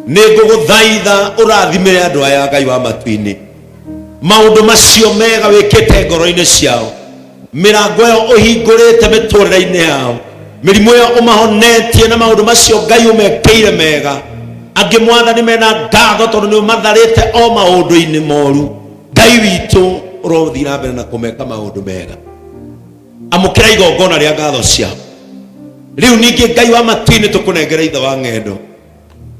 Nĩ ngũgũthaitha ũrathimĩre andũ aya, Ngai wa matu-inĩ, maũndũ macio mega wĩkĩte ngoro-inĩ ciao, mĩrango ĩyo ũhingũrĩte mĩtũrĩre-inĩ yao, mĩrimũ ĩyo ũmahonetie, na maũndũ macio Ngai ũmekĩire mega. Angĩ, Mwathani, mena ngatho tondũ nĩ ũmatharĩte o maũndũ-inĩ moru. Ngai witũ, ũrothiĩ na mbere na kũmeka maũndũ mega. Amũkĩra igongona rĩa ngatho ciao rĩu. Ningĩ, Ngai wa matu-inĩ, tũkũnengera ithe wa ng'endo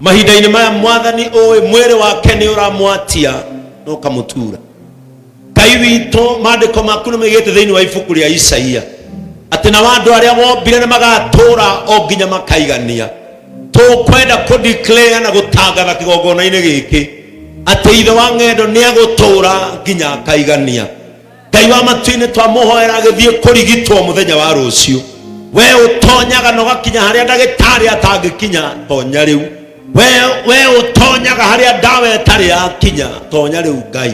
mahinda-inĩ maya. Mwathani, ũĩ mwĩrĩ wake nĩ ũramwatia na ũkamũtura. Ngai witũ, maandĩko maku nĩ maigĩte thĩinĩ wa ibuku rĩa Isaia atĩ nao andũ arĩa wombire nĩ magatũũra o nginya makaigania. Tũkwenda kũ declare na gũtangatha kĩgongona-inĩ gĩkĩ atĩ ithe wa ng'endo nĩ agũtũũra nginya akaigania. Ngai wa matu-inĩ, twamũhoera agĩthiĩ kũrigitwo mũthenya wa rũciũ. We ũtonyaga na ũgakinya harĩa ndagĩtarĩ atangĩkinya, tonya rĩu. We ũtonyaga harĩa ndawa ĩtarĩ yakinya, tonya rĩu. Ngai,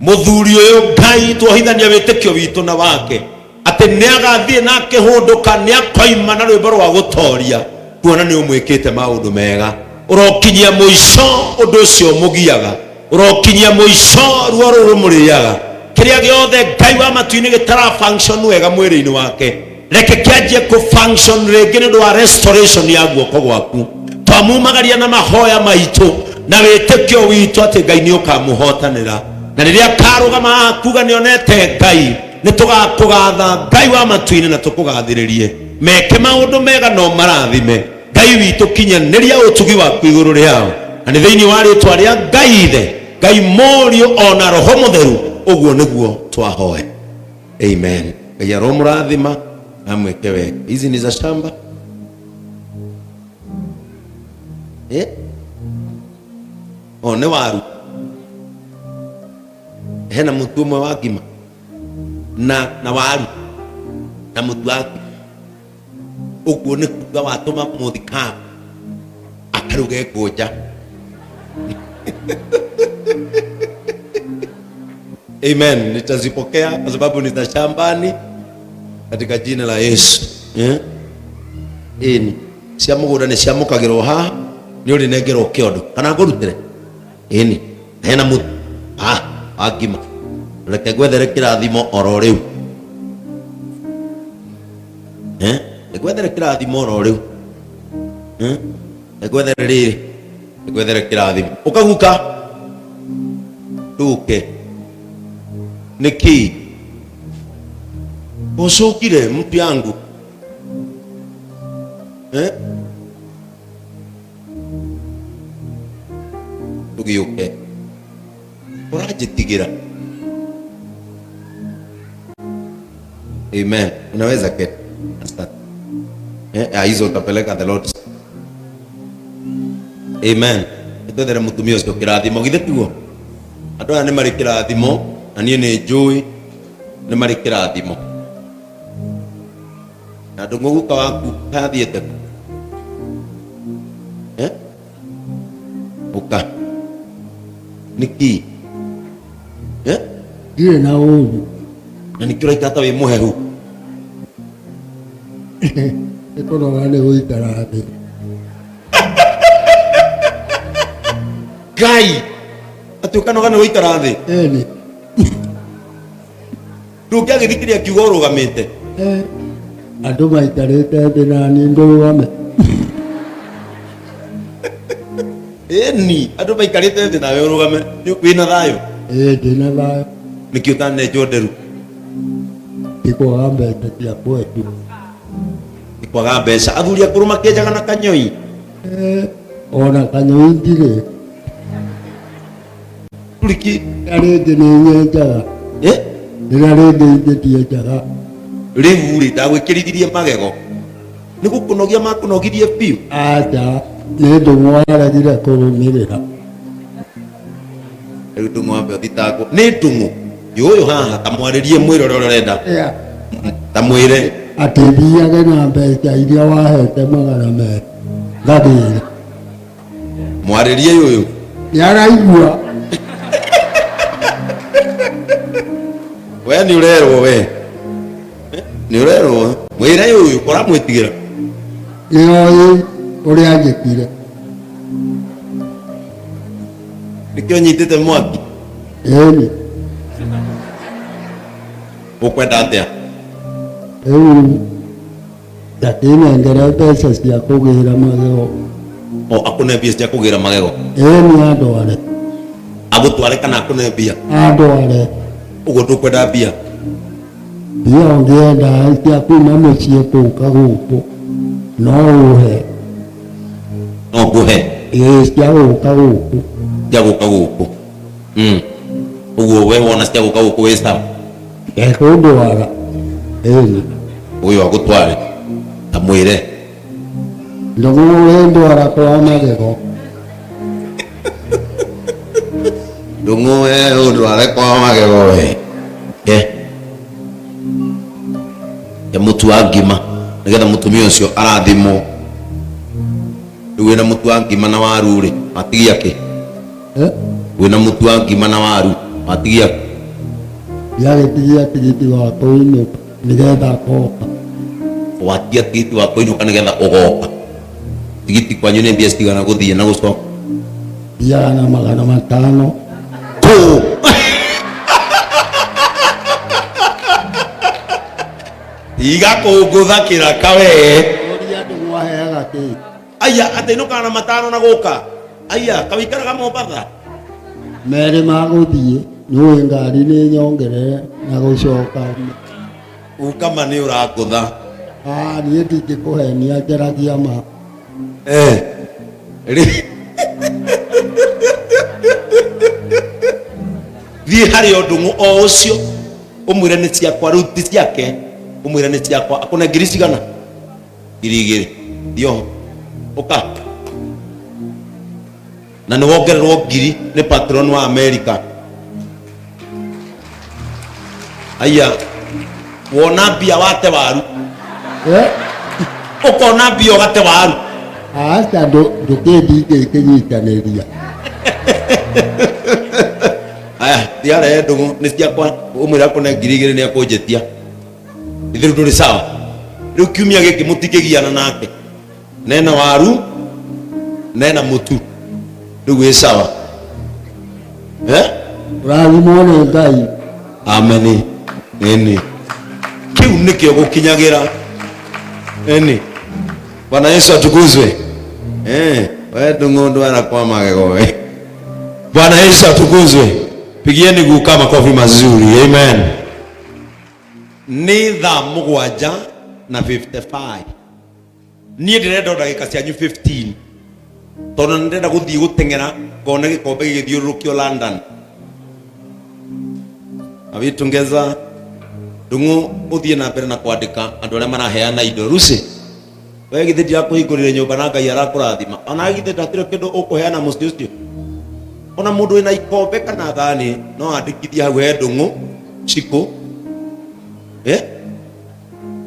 mũthuri ũyũ, Ngai, tuohithania wĩtĩkio witũ na wake atĩ nĩ agathiĩ na akĩhũndũka nĩ akoima na rwĩmbo rwa gũtoria, kuona nĩ ũmwĩkĩte maũndũ mega. Ũrokinyia mũico ũndũ ũcio mũgiaga, ũrokinyia mũico ruo rũrũ rũmũrĩaga. Kĩrĩa gĩothe, Ngai wa matu-inĩ, gĩtara function wega mwĩrĩ-inĩ wake, reke kĩanjie kũ function rĩngĩ nĩ ũndũ wa restoration ya guoko gwaku. Twamumagaria na mahoya maitũ na wĩtĩkio witũ atĩ Ngai nĩ ũkamũhotanĩra, na rĩrĩa akarũgama haha kuga nĩ onete Ngai, nĩ tũgakũgatha, Ngai wa matu-inĩ, na tũkũgathĩrĩrie. Meke maũndũ mega no marathime. Ngai witũ, kinyanĩria ũtugi waku igũrũ rĩao, na nĩ thĩinĩ wa rĩtwa rĩa Ngai Ithe, Ngai Mũriũ, ona Roho Mũtheru, ũguo nĩguo twahoya, amen. Ngai aromũrathima na mwĩke wega. Hizi ni za shamba, eh? O nĩ waru, hena mũtu ũmwe wa ngima na waru na mũtu wa ngima. Ũguo nĩ kuga watũma mũthikabu akaruge ngũnja. Amen. Nitazipokea kwa sababu ni za shambani, katika jina la Yesu, eh? Ĩni, cia mũgũnda nĩ ciamũkagĩrwo haha. Nĩ ũrĩnengerwo kĩondo kana ngũrutĩre? Ĩni, hena mũtu ah, wa ngima. Reke ngwethere kĩrathimo oro rĩu. Eh? Ngwethere kĩrathimo oro rĩu. Eh? Ngwethere rĩrĩ, ngwethere kĩrathimo. Ũkaguka ndũke nĩkĩ ũcũkire mtu yangu, eh? Tũgĩũke, ũranjĩtigĩra. Amen. Unaweza keti. Asante. Eh, ah, hizo utapeleka the Lord. Amen. Twethere mutumia ũcio kĩrathimo, githĩ tiguo? Andũ aya nĩ marĩ kĩrathimo, na niĩ nĩ njũĩ nĩ marĩ kĩrathimo. Na ndũng'ũguka waku kathiĩte kũ? Eh? Ũka. Nĩkĩ? Eh? Ndirĩ na ũũru. Na nĩkĩ ũraikara ta wĩ mũhehu? Nĩ kũnoga nĩ gũikara thĩ. Ngai, atĩ ũkanoga nĩ gũikara thĩ? Ĩni. Ndũngĩagĩthikĩrĩria kiugo ũrũgamĩte? Eh, andũ maikarĩte thĩ na niĩ ndũgame? Ĩni, andũ maikarĩte thĩ nawe ũrũgame. Wĩna thayũ? Ĩĩ, ndĩna thayũ. Nĩkĩ ũtanenjwo nderu? Ti kwaga mbeca cia kwenjwo. Nĩ kwaga mbeca. Athuri akũrũ makĩenjaga na kanyoi. Eh, ona kanyoi ndirĩ. Riki. Na rĩngĩ nĩ nyenjaga. Eh? Rĩrĩa rĩngĩ ingĩ ndienjaga. Rĩu rĩ, ndagwĩkĩrithirie magego nĩ gũkũnogia, makũnogirie biũ. Aca, nĩ ndũng'ũ waregire kũrũmĩrĩra. Rĩu ndũng'ũ wambe ũthitangwo nĩ ndũng'ũ ũyũ haha. Ta mwarĩrie, mwĩre ũrĩa ũrenda. Yeah. Ta mwĩre. Atĩ thiage na mbeca iria wahete 200 ngagĩre. Mwarĩrie ũyũ. Nĩ araigua. We nĩ ũrerwo, we nĩ ũrerwo, mwĩre ũyũ ũramwĩtigĩra. Nĩ oĩ ũrĩa anjĩkire. Nĩkĩo nyitĩte mwaki. Ĩni. Ũkwenda atĩa? Rĩu ndakĩnengere mbeca cia kũgĩra magego. O akũne mbia cia kũgĩra magego. Ĩni andware. Agũtware kana akũne mbia? Andware. Ũguo ndũkwenda mbia? Mbia ũngĩenda cia kuma mũciĩ gũka gũkũ no ũhe. No ngũhe? Ĩĩ, cia gũka gũkũ. Cia gũka gũkũ. Ũguo we wona cia gũka gũkũ wĩ sawa? Ekũndwara. Ĩni. Ũyũ agũtware. Ta mwĩre. Ndũgũ wĩndwara kwa magego. Ndũng'ũ we ũndware kwa magego we. Eh. Ya mũtu wa ngima nĩgetha mũtumia ũcio arathimwo. Rĩu wĩna mũtu wa ngima na waru rĩ, watigia kĩ? Eh? Wĩna mũtu wa ngima na waru, watigia kĩ? Ndiagĩtigia tigiti wa kũinũka nĩgetha ngoka. Watigia tigiti wa kũinũka nĩgetha ũgoka. Tigiti kwanyu nĩ mbia cigana gũthiĩ na gũcoka? Thiaga na 500. Kũ? Tiga kũngũtha kĩraka we. Ũria andũ mwaheaga kĩ? Aya, atĩ inũkaga na 500 na gũka. Aya, kawĩikaraga Mombatha? Merĩ ma gũthiĩ, nĩũĩ ngari nĩ nyongerere na gũcoka. Ukama nĩ ũrangũtha. Ah, niĩ ndingĩkũhenia, njaragia ma. Eh. Rĩ. Thiĩ harĩ ũndũ o ũcio ũmwĩre nĩ ciakwa, rĩu ti ciake, ũmwĩre nĩ ciakwa. Akũne ngiri cigana? 2000. Thiĩ oho. Ũka. Na nĩ wongererwo ngiri nĩ patron wa America. Aya, wona mbia wate waru. Eh? Ũkona mbia ũgate waru. Aca, ndũkĩndingĩkĩnyitanĩria. Aya, thiĩ arehe ndũng'ũ nĩ ciakwa, ũmwĩre akũne 2000 nĩ akũnjĩtia. Ithuĩ ndũrĩ sawa. Rĩu kiumia gĩkĩ mũtingĩgiana nake. Nena waru, nena mũtu. Rĩu wĩ sawa. Eh? Ũrathimwo nĩ Ngai. Ameni. Ĩni. Kĩu nĩkĩo gũkinyagĩra. Ĩni. Bwana Yesu atukuzwe. Eh, we ndũng'ũ ndwara kwa magego we. Bwana Yesu atukuzwe. Pigieni guka makofi mazuri. Amen. Nĩ thaa mũgwanja na 55. Niĩ ndĩrenda o ndagĩka cianyu 15 tondũ nĩ ndĩrenda gũthiĩ gũteng'era ngone gĩkombe gĩgĩthiũrũrũkio London. Awitungeza ndung'u ũthiĩ na mbere na kwandĩka andũ arĩa maraheana indo. Lucy, we githĩ ndirakũhingũrĩire nyũmba na Ngai arakũrathima? Ona githĩ ndatirĩ kĩndũ ũkũheana mũciĩ ũcio? Ona mũndũ wĩna ikombe kana thani no andĩkithie hau he ndung'u cikũ. Eh?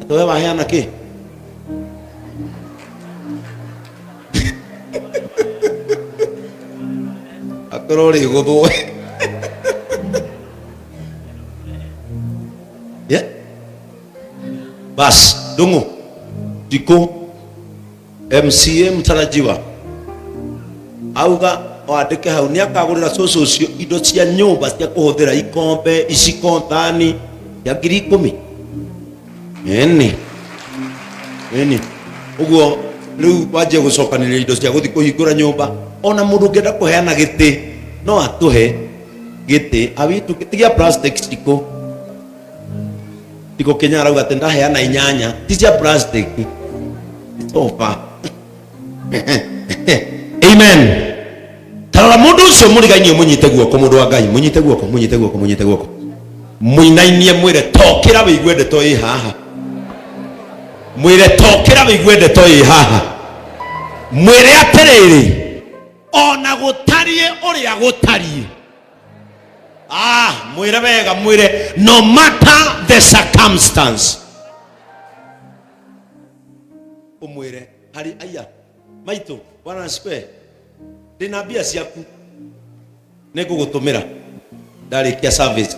Atĩ we waheana kĩ? Akorwo ũrĩ gũthwo. Yeah? Bas, ndung'u ndikũ MCA mtarajiwa auga wandĩke hau nĩ akagũrĩra cũcũ ũcio indo cia nyũmba cia kũhũthĩra ikombe iciko thani ya 10,000. Ĩni ĩni, ũguo rĩu wanjie gũcokanĩrĩria indo cia gũthiĩ kũhingũra nyũmba. Ona mũndũ ũngĩenda kũheana gĩtĩ no atũhe gĩtĩ awitu gĩtĩ gĩa plastic cikũ Tiko Kenya arauga atĩ ndaheana inyanya ti cia plastic sofa. Amen. Tarora mũndũ ũcio mũrigainie, mũnyite guoko, mũndũ wa Ngai, mũnyite guoko, mũnyite guoko, mũnyite guoko, mũinainie, mwĩre tokĩra wĩigue ndeto ĩ haha, mwĩre tokĩra wĩigue ndeto ĩ haha, mwĩre atĩrĩrĩ, ona gũtariĩ ũrĩa gũtariĩ. Ah, mwĩre wega, mwĩre no matter the circumstance, ũmwĩre harĩ aya maitũ, bwana asifiwe, ndĩna mbia ciaku nĩngũgũtũmĩra ndarĩkia service.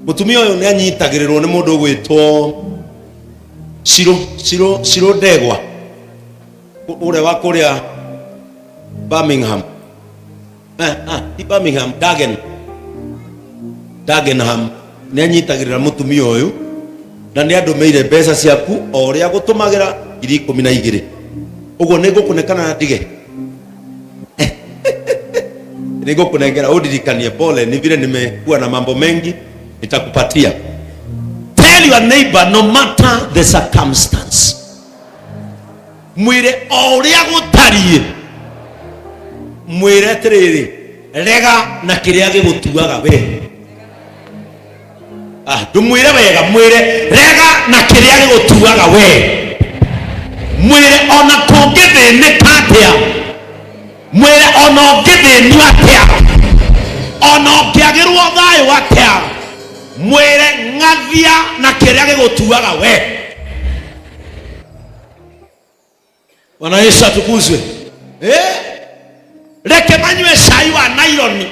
Mũtumia ũyũ nĩ anyitagĩrĩrwo nĩ mũndũ ũgwĩtwo Ciro, Ciro, Ciro Ndegwa, ũrĩa wa kũrĩa Birmingham. Ti Birmingham, Dagen Dagenham nĩ anyitagĩrĩra mũtumia ũyũ na nĩ andũmĩire mbeca ciaku o ũrĩa gũtũmagĩra 12,000. Ũguo nĩ ngũkũne kana ndige? Nĩ ngũkũnengera ũndirikanie. Pole, ni vile nimekuwa na mambo mengi, nitakupatia. Tell your neighbor, no matter the circumstance. Mwĩre o ũrĩa gũtariĩ, mwĩre atĩrĩrĩ, rega na kĩrĩa gĩgũtuaga we. Ah, ndũmwĩre wega, mwĩre rega na kĩrĩa gĩgũtuaga we. Mwĩre ona kũngĩthĩnĩka atĩa, mwĩre ona ũngĩthĩnio atĩa, ona ũngĩagĩrwo thayũ atĩa, mwĩre ng'athia na kĩrĩa gĩgũtuaga we. Bwana Yesu atukuzwe. Eh? Reke manyue cai wa naironi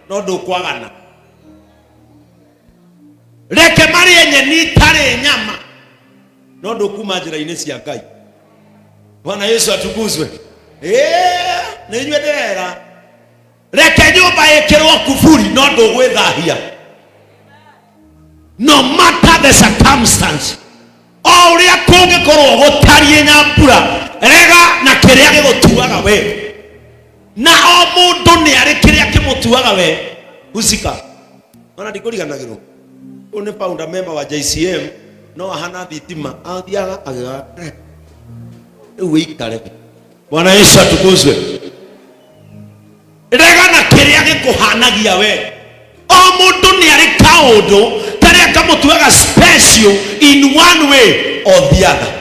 no ndũkwagana. Reke marĩe nyeni itarĩ nyama no ndũkuma njĩra-inĩ cia Ngai. Bwana Yesu atukuzwe. Eh, nĩ inyuĩ ndĩrera. Reke nyũmba ĩkĩrwo kuburi no ndũgwĩthahia. No matter the circumstance, o ũrĩa kũngĩkorwo gũtariĩ nyambura, rega na kĩrĩa gĩgũtuaga we. Na o mũndũ nĩ arĩ kĩrĩa kĩmũtuaga we. Husika ona ndikũriganagĩrwo, ũyũ nĩ founder member wa JCM, no ahana thitima athiaga agĩga rĩu wĩikare. Bwana Yesu atukuzwe. Rega na kĩrĩa gĩkũhanagia we. O mũndũ nĩ arĩ kaũndũ karĩa kamũtuaga special in one way or the other.